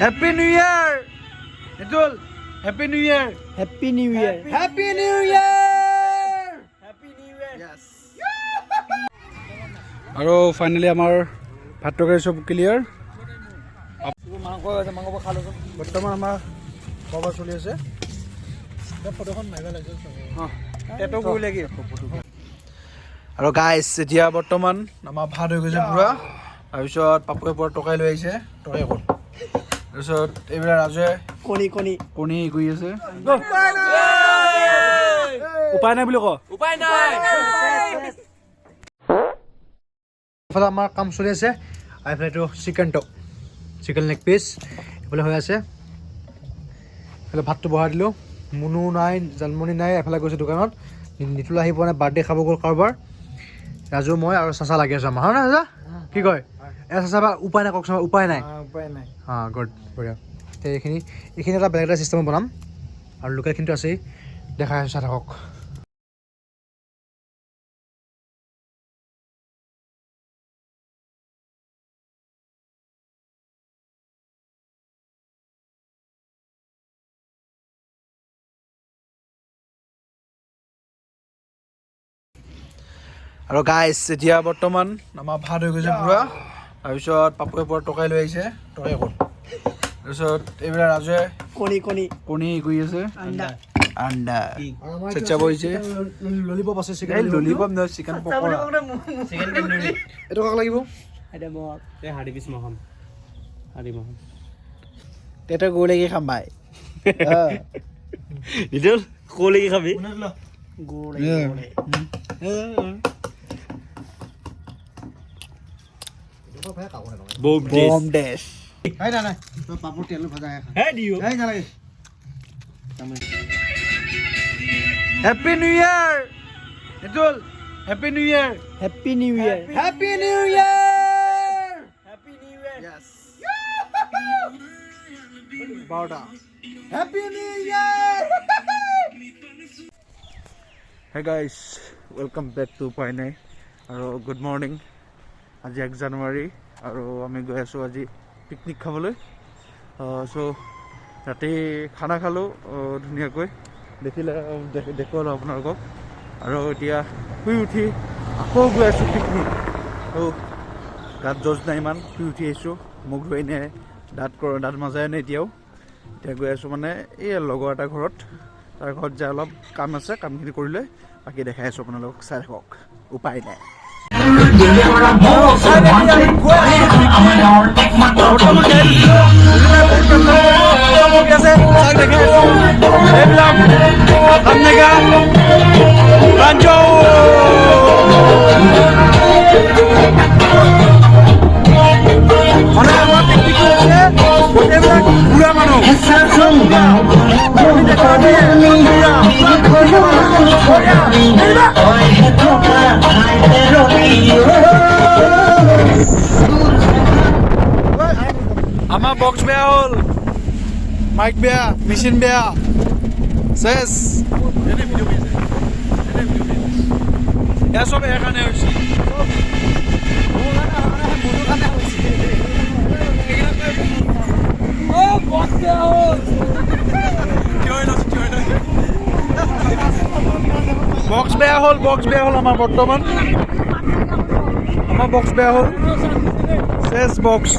Happy new year Nitul, happy new year. Happy new year. Happy new year. Happy new year. আৰু finally আমাৰ ভাত তৰকাৰী চব clear. মাংস আছে, মাংস খালোঁ। বৰ্তমান আমাৰ খোৱা বোৱা চলি আছে। ফটোখন মাৰিব লাগিছিল। পেটো গৈ লাগি। আৰু গাইছ, এতিয়া বৰ্তমান আমাৰ ভাত হৈ গৈছে পূৰা। তাৰপিছত পাপুৱে পূৰা টকাই লৈ আহিছে, টকাই ক'ত। তাৰপিছত এইবিলাক ৰাজুৱে কণী কণী কণী কৰি আছে। উপায় নাই বুলি ক। উপায় নাই। এইফালে আমাৰ কাম চলি আছে আৰু এইফালে এইটো চিকেনটো, চিকেন লেগ পিচ এইফালে হৈ আছে। এইফালে ভাতটো বহাই দিলোঁ। মুনু নাই, জানমণি নাই, এফালে গৈছে দোকানত। নিতুল আহি পোৱা নাই, বাৰ্থডে খাব গ'ল কাৰোবাৰ। ৰাজু, মই আৰু চাচা লাগি আছোঁ আমাৰ, হয় নহয় চাচা? কি কয় এ চাচা বা? উপায় নাই, কওকচোন, উপায় নাই। উপায় নাই। অঁ, গুড, বঢ়িয়া। এতিয়া এইখিনি এটা বেলেগ এটা চিষ্টেমত বনাম আৰু লোকেলখিনিতো আছেই, দেখাই আছোঁ, চাই থাকক। আৰু গাইছ, এতিয়া বৰ্তমান আমাৰ ভাত হৈ গৈছে পূৰা। তাৰপিছত পাপুৱে পূৰা টকাই লৈ আহিছে, টকাই ক'ত। তাৰপিছত এইবিলাক ৰাজুৱে কণী কণী কণী কৰি আছে। আণ্ডা। আণ্ডা চেঁচা বহিছে। ললিপপ আছে। এই চিকেন ললিপপ নহয়, চিকেন পকৰা। এইটো কাক লাগিব? এতিয়া মই হাড়ি পিচ মখাম, হাড়ি মখাম। তেতে গৈ লাগি খাম ভাই। নিতুল, ক'লৈকে খাবি? গুড় লাগিব। বম। বম ডেছ। নাই নাই নাই, তই পাপৰ তেল ভজা খা। হে দিও। এই নালাগে। Happy new year Nitul, happy new year. Happy new year. Happy new year. Happy new year. 12টা। Happy new year. Hey guys, welcome back to উপায় নাই আৰু গুড মৰ্ণিং। আজি 1 জানুৱাৰী আৰু আমি গৈ আছোঁ আজি পিকনিক খাবলৈ। চ' ৰাতি খানা খালোঁ ধুনীয়াকৈ, দেখিলে দেখুৱালোঁ আপোনালোকক। আৰু এতিয়া শুই উঠি আকৌ গৈ আছোঁ পিকনিক। ত' গাত জজ নাই ইমান, শুই উঠি আহিছোঁ, মুখ ধুৱাই নাই, দাঁত মাজাই নাই এতিয়াও। এতিয়া গৈ আছোঁ মানে এই লগৰ এটা ঘৰত, তাৰ ঘৰত যাই অলপ কাম আছে, কামখিনি কৰি লৈ বাকী দেখাই আছোঁ আপোনালোকক, চাই থাকক। উপায় নাই। মানে আমাৰ পিকনিকটো হৈছে গোটেইবিলাক বুঢ়া মানুহ। আমাৰ বক্স বেয়া হ'ল, মাইক বেয়া, মেচিন বেয়া, চেচ। এয়া চব ইয়াৰ কাৰণে হৈছে। বক্স বেয়া হ'ল। বক্স বেয়া হ'ল, বক্স বেয়া হ'ল আমাৰ বৰ্তমান। আমাৰ বক্স বেয়া হ'ল, চেচ বক্স।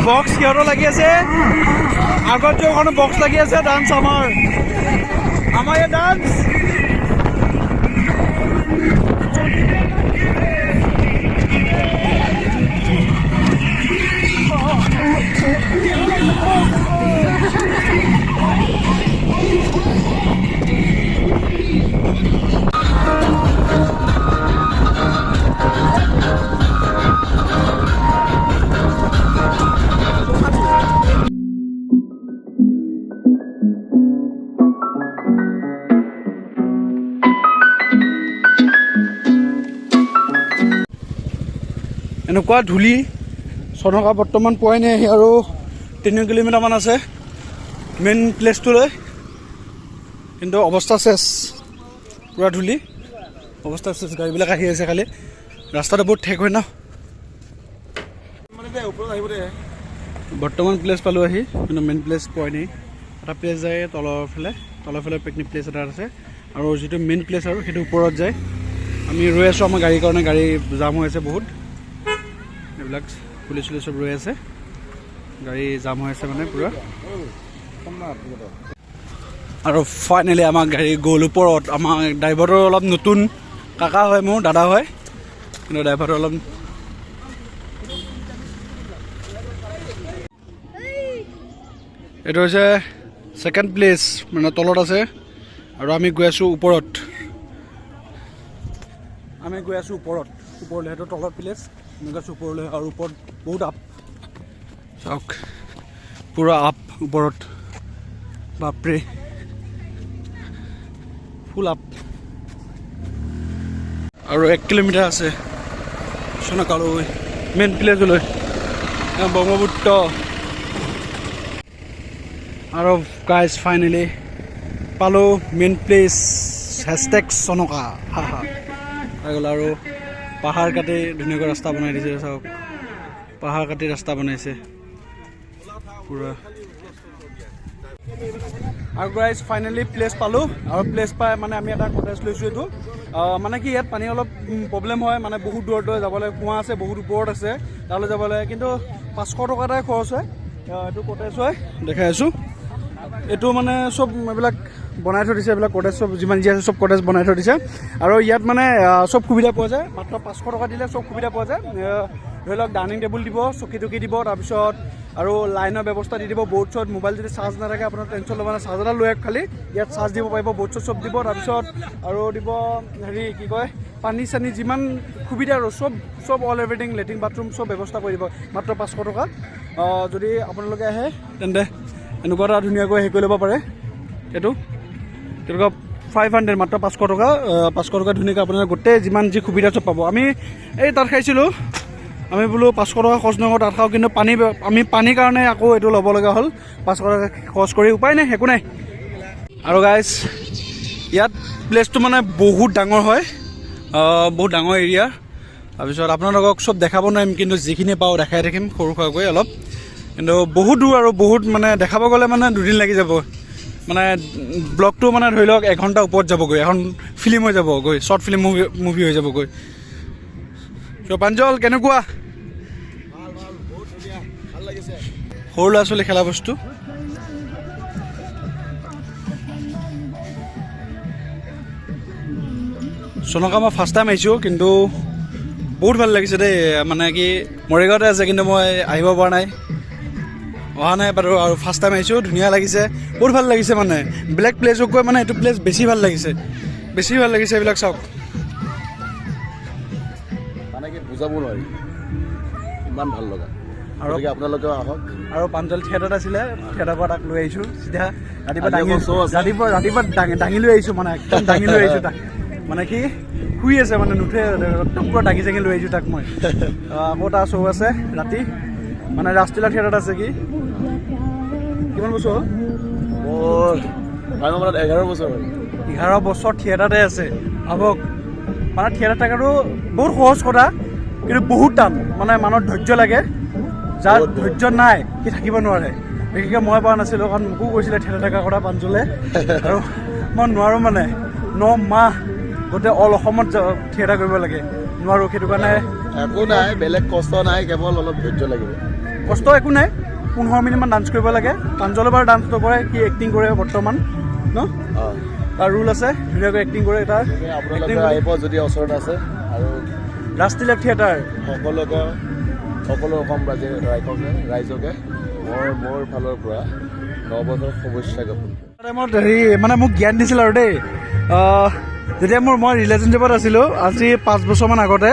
বক্স সিহঁতৰ লাগি আছে, আগত যে বক্স লাগি আছে, ডান্স আমাৰ, আমাৰ ইয়াত ডান্স। এনেকুৱা ধূলি, চনকা বৰ্তমান পোৱাই নাই আৰু 3 কিলোমিটাৰমান আছে মেইন প্লেচটোলৈ, কিন্তু অৱস্থা চেচ, পূৰা ধূলি, অৱস্থা চেচ। গাড়ীবিলাক আহি আছে, খালি ৰাস্তাটো বহুত ঠেক হয় ন। বৰ্তমান প্লেচ পালোঁ আহি, কিন্তু মেইন প্লেচ পোৱাই নাই। এটা প্লেচ যায় তলৰফালে, তলৰফালে পিকনিক প্লেচ এটা আছে, আৰু যিটো মেইন প্লেচ আৰু সেইটো ওপৰত যায়। আমি ৰৈ আছোঁ আমাৰ গাড়ীৰ কাৰণে, গাড়ী জাম হৈ আছে বহুত, এইবিলাক পুলিচ চুলিচ চব ৰৈ আছে, গাড়ী জাম হৈ আছে মানে পূৰা। আৰু ফাইনেলি আমাৰ গাড়ী গ'ল ওপৰত। আমাৰ ড্ৰাইভাৰটো অলপ নতুন কাকা হয়, মোৰ দাদা হয়, কিন্তু ড্ৰাইভাৰটো অলপ এইটো হৈছে ছেকেণ্ড প্লেচ, মানে তলত আছে, আৰু আমি গৈ আছোঁ ওপৰত। আমি গৈ আছোঁ ওপৰত, ওপৰলৈ। সেইটো তলত প্লেচ, আমি গৈ আছোঁ ওপৰলৈ, আৰু ওপৰত বহুত আপ, চাওক পূৰা আপ ওপৰত, বাপৰে ফুল আপ। আৰু 1 কিলোমিটাৰ আছে চনকালৈ, মেইন প্লেচলৈ, ব্ৰহ্মপুত্ৰ। আৰু গাইজ ফাইনেলি পালোঁ মেইন প্লেচ, হেছটেগ চনকা। হা হা হৈ গ'ল। আৰু পাহাৰ কাটি ধুনীয়াকৈ ৰাস্তা বনাই দিছে, চাওক পাহাৰ কাটি ৰাস্তা বনাইছে পূৰা। আৰু গাইজ ফাইনেলি প্লেচ পালোঁ, আৰু প্লেচ পাই মানে আমি এটা কটেজ লৈছোঁ। এইটো মানে কি ইয়াত পানী অলপ প্ৰব্লেম হয়, মানে বহুত দূৰত যাব লাগে, কুঁৱা আছে বহুত ওপৰত আছে, তালৈ যাব লাগে, কিন্তু 500 টকা এটাই খৰচ হয়। এইটো কটেজ হয়, দেখাই আছোঁ। এইটো মানে চব এইবিলাক বনাই থৈ দিছে, এইবিলাক কটেজ চব যিমান যি আছে চব কটেজ বনাই থৈ দিছে। আৰু ইয়াত মানে চব সুবিধা পোৱা যায়, মাত্ৰ 500 টকা দিলে চব সুবিধা পোৱা যায়। ধৰি লওক ডাইনিং টেবুল দিব, চকী টকী দিব, তাৰপিছত আৰু লাইনৰ ব্যৱস্থা দি দিব, ব'ৰ্ড চৰ্ড, মোবাইল যদি চাৰ্জ নাথাকে আপোনাৰ টেনশ্যন ল'ব নাই, চাৰ্জ এটা লৈ খালি ইয়াত চাৰ্জ দিব পাৰিব, ব'ৰ্ড চৰ্ড চব দিব। তাৰপিছত আৰু দিব হেৰি কি কয় পানী চানী যিমান সুবিধা আৰু চব চব অল এভৰিথিং, লেট্ৰিন বাথৰুম চব ব্যৱস্থা কৰি দিব মাত্ৰ 500 টকা। যদি আপোনালোকে আহে তেন্তে এনেকুৱা এটা ধুনীয়াকৈ হেৰি কৰি ল'ব পাৰে। এইটো তেনেকুৱা 500 মাত্ৰ 500 টকা, 500 টকা ধুনীয়াকৈ আপোনালোকে গোটেই যিমান যি সুবিধা চব পাব। আমি এই তাত খাইছিলোঁ, আমি বোলো 500 টকা খৰচ নকৰোঁ তাত খাওঁ, কিন্তু পানী আমি পানীৰ কাৰণে আকৌ এইটো ল'ব লগা হ'ল, 500 টকা খৰচ কৰি উপায় নাই, একো নাই। আৰু গাইজ ইয়াত প্লেচটো মানে বহুত ডাঙৰ হয়, বহুত ডাঙৰ এৰিয়া। তাৰপিছত আপোনালোকক চব দেখাব নোৱাৰিম, কিন্তু যিখিনি পাওঁ দেখাই থাকিম সৰু সুৰাকৈ অলপ, কিন্তু বহুত দূৰ আৰু বহুত মানে দেখাব গ'লে মানে দুদিন লাগি যাব, মানে ব্লগটো মানে ধৰি লওক 1 ঘণ্টা ওপৰত যাবগৈ, এখন ফিল্ম হৈ যাবগৈ, শ্বৰ্ট ফিল্ম মুভি হৈ যাবগৈ। চ' প্ৰাঞ্জল কেনেকুৱা? সৰু ল'ৰা ছোৱালী খেলা বস্তু। চনকা মই ফাৰ্ষ্ট টাইম আহিছোঁ, কিন্তু বহুত ভাল লাগিছে দেই। মানে কি মৰিগাঁৱতে আছে, কিন্তু মই আহিব পৰা নাই, অহা নাই বাৰু, আৰু ফাৰ্ষ্ট টাইম আহিছোঁ, ধুনীয়া লাগিছে, বহুত ভাল লাগিছে। মানে বেলেগ প্লেচতকৈ মানে এইটো প্লেচ বেছি ভাল লাগিছে, বেছি ভাল লাগিছে। এইবিলাক চাওক, মানে কি বুজাব নোৱাৰি, ইমান ভাল লগা। আৰু আপোনালোকেও আহক। আৰু প্ৰাঞ্জল থিয়েটাৰত আছিলে, থিয়েটাৰৰ পৰা তাক লৈ আহিছোঁ চিধা। ৰাতিপুৱা দাঙি ৰাতিপুৱা ৰাতিপুৱা দাঙি লৈ আহিছোঁ, মানে একদম দাঙি লৈ আহিছোঁ তাক, মানে কি শুই আছে মানে নুঠে, একদম পূৰা দাঙি চাঙি লৈ আহিছোঁ তাক মই। আকৌ তাৰ শ্ব' আছে ৰাতি, মানে ৰাষ্ট্ৰীয় থিয়েটাৰত আছে। কি কিমান বছৰ হ'ল? মোৰ 11 বছৰ হ'ল। 11 বছৰ থিয়েটাৰতে আছে, ভাবক। মানে থিয়েটাৰ থকাটো বহুত সহজ কথা, কিন্তু বহুত টান, মানে মানুহৰ ধৈৰ্য লাগে, যাৰ ধৈৰ্য নাই সি থাকিব নোৱাৰে। বিশেষকৈ মই পৰা নাছিলোঁ, কাৰণ মোকো কৈছিলে থিয়েটাৰ থকাৰ কথা প্ৰাঞ্জলে, আৰু মই নোৱাৰোঁ। মানে 9 মাহ গোটেই অল অসমত থিয়েটাৰ কৰিব লাগে, নোৱাৰোঁ। সেইটো কাৰণে একো নাই, বেলেগ কষ্ট নাই, কেৱল অলপ ধৈৰ্য লাগিব। কষ্ট একো নাই, 15 মিনিটমান ডান্স কৰিব লাগে। প্ৰাঞ্জলে বাৰু ডান্স নকৰে, সি এক্টিং কৰে বৰ্তমান ন, তাৰ ৰোল আছে, ধুনীয়াকৈ এক্টিং কৰে। তাৰ আপোনালোকে আহিব যদি ওচৰত আছে। আৰু ৰাষ্ট্ৰীয় থিয়েটাৰ সকলোকে, সকলো অসম ৰাইজকে মোৰ ফালৰ পৰা 9 বছৰ শুভেচ্ছা জ্ঞাপন। টাইমত হেৰি মানে মোক জ্ঞান দিছিল আৰু দেই, যেতিয়া মই ৰিলেশ্যনশ্বিপত আছিলোঁ, আজি 5 বছৰমান আগতে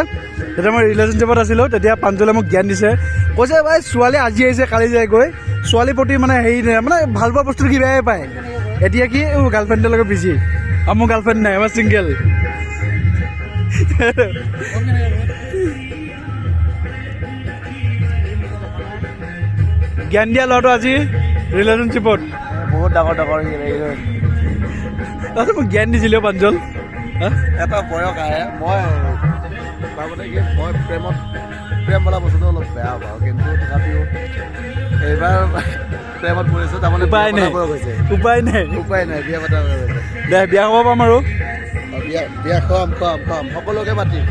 যেতিয়া মই ৰিলেশ্যনশ্বিপত আছিলোঁ, তেতিয়া প্ৰাঞ্জলে মোক জ্ঞান দিছে, কৈছে ভাই ছোৱালী আজি আহিছে কালি যায়গৈ, ছোৱালীৰ প্ৰতি মানে হেৰি নাই, মানে ভাল পোৱা বস্তুটো কিবাই পায়। এতিয়া কি গাৰ্লফ্ৰেণ্ডৰ লগত বিজি, আৰু মোৰ গাৰ্লফ্ৰেণ্ড নাই, মই ছিংগেল। জ্ঞান দিয়া ল'ৰাটো আজি ৰিলেশ্যনশ্বিপত বহুত ডাঙৰ ডাঙৰ। তাৰপিছত মোক জ্ঞান দিছিলে প্ৰাঞ্জল। এটা বয়স আহে, মই তাৰমানে কি, মই প্ৰেমত প্ৰেম বোলা বস্তুটো অলপ বেয়া পাওঁ, কিন্তু তথাপিও এইবাৰ প্ৰেমত পৰিছোঁ, তাৰমানে উপায় বিয়া নাই। পতা বয়স হৈছে। উপায় নাই। উপায় নাই, বিয়া পতা বয়স হৈছে। দে, বিয়া খাব পাম আৰু। অ, বিয়া বিয়া খুৱাম খুৱাম খুৱাম, সকলোকে মাতিম।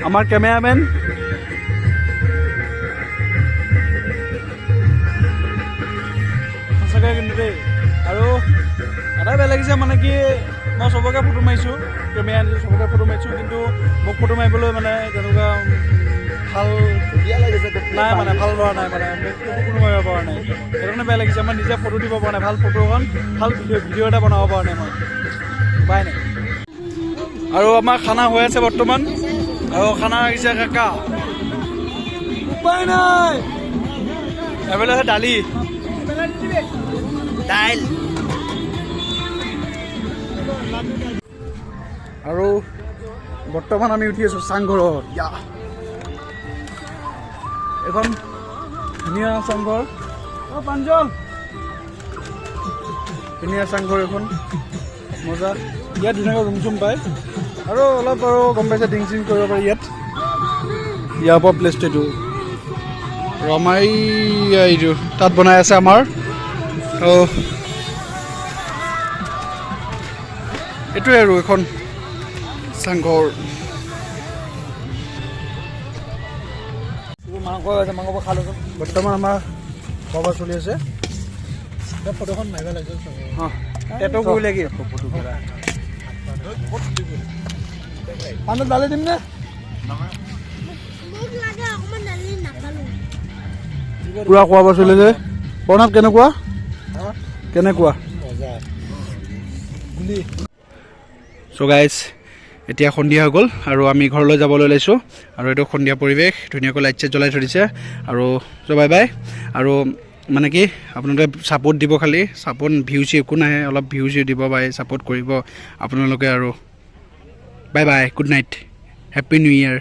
আমাৰ কেমেৰামেন। সঁচাকৈ কিন্তু দেই, আৰু এটাই বেয়া লাগিছে, মানে কি, মই চবকে ফটো মাৰিছোঁ, কেমেৰা আনিছোঁ, চবকে ফটো মাৰিছোঁ, কিন্তু মোক ফটো মাৰিবলৈ মানে তেনেকুৱা ভাল ধুনীয়া লাগিছে। নাই, মানে ভাল ল'ৰা নাই, মানে মোক ফটো কোনো মাৰিব পৰা নাই। সেইকাৰণে বেয়া লাগিছে। মই নিজে ফটো দিব পৰা নাই, ভাল ফটো এখন, ভাল ভিডিঅ' এটা বনাব পৰা নাই মই। উপায় নাই। আৰু আমাৰ খানা হৈ আছে বৰ্তমান, আৰু খানা আহিছে কাকা। উপায় নাই। এইফালে আছে দালি, দাইল। আৰু বৰ্তমান আমি উঠি আছোঁ চাংঘৰত। ইয়া, এখন ধুনীয়া চাংঘৰ। অ' প্ৰাঞ্জল, ধুনীয়া চাংঘৰ এখন, মজা। ইয়াত ধুনীয়াকৈ ৰুম চুম পায় আৰু অলপ আৰু গম পাইছে, ড্ৰিংক চিংক কৰিব পাৰি ইয়াত। ইয়াৰ পৰা প্লেচটো এইটো ৰমাই, এইটো তাত বনাই আছে আমাৰ। ত' এইটোৱে আৰু এখন চাংঘৰ। মাংস আছে, মাংস খালোঁ। বৰ্তমান আমাৰ খোৱা বোৱা চলি আছে। ফটোখন মাৰিব লাগিছিল। অঁ, পেটো কৰিলে কি? পানীত দালি দিম নে? মোক লাগে অকণমান দালি, নাপালো। পূৰা খোৱা বোৱা চলি আছে। প্ৰণাৱ, কেনেকুৱা কেনেকুৱা? চ' গাইজ, এতিয়া সন্ধিয়া হৈ গ'ল আৰু আমি ঘৰলৈ যাবলৈ ওলাইছোঁ। আৰু এইটো সন্ধিয়া পৰিৱেশ, ধুনীয়াকৈ লাইট চাইট জ্বলাই থৈ দিছে। আৰু চ' বাই বাই। আৰু মানে কি, আপোনালোকে ছাপোৰ্ট দিব, খালি ছাপোৰ্ট, ভিউ চিউ একো নাহে, অলপ ভিউ চিউ দিব বাই, ছাপোৰ্ট কৰিব আপোনালোকে। আৰু bye bye, good night, happy new year.